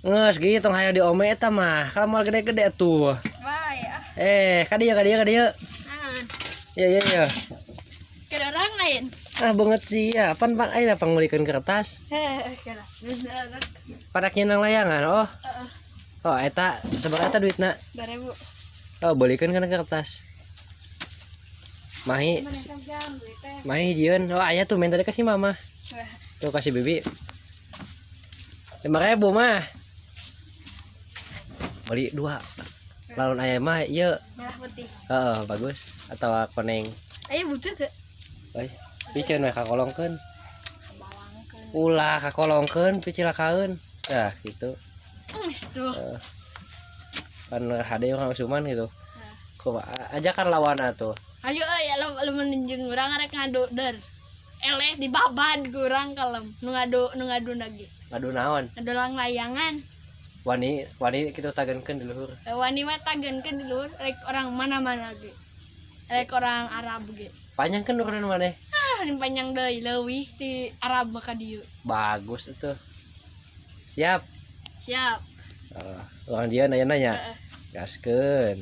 Nges gitu tong hayang diome eta mah. Kalau moal gede-gede tuh. Bae ah. Eh, ka dieu, ka dieu, ka dieu. Ah, Ya ya ya. ke orang lain. Ah, banget sih ya. Pan pan aya pangmeulikeun kertas. Heh, kira. Padak nyeunang layangan. Oh. Oh, eta sabaraha eta duitna? 2000. Oh, beulikeun kana kertas. Mahi Mana jam duit teh? Mahi hijieun. Oh, aya tuh minta dikasih mama. Tuh kasih bibi. 5.000 mah. Beli dua. Lamun aya mah ieu. Merah putih. Heeh, bagus. Atau koneng. Ayo butuh teu? Euy, piceun we kakolongkeun. Balangkeun. Ulah kakolongkeun, picilakaeun. Tah, gitu. Geus tuh. Kan hade urang usuman gitu. Kumaha ajakan lawan atuh. Ayo euy, lamun jeung urang rek ngadu der. Eleh dibabad ku urang kalem. Nu ngadu, nu ngadu lagi. Ngadu naon? Ngadu lang layangan. Wani wani kitu tagenkeun di luhur. Eh, wani mah tagenkeun di luhur rek orang mana-mana ge. Rek orang Arab ge. Panjang kan urunan maneh. Ah, ini panjang deui leuwih ti Arab ka dieu. Bagus itu. Siap. Siap. Orang dia nanya-nanya. Heeh. Gaskeun.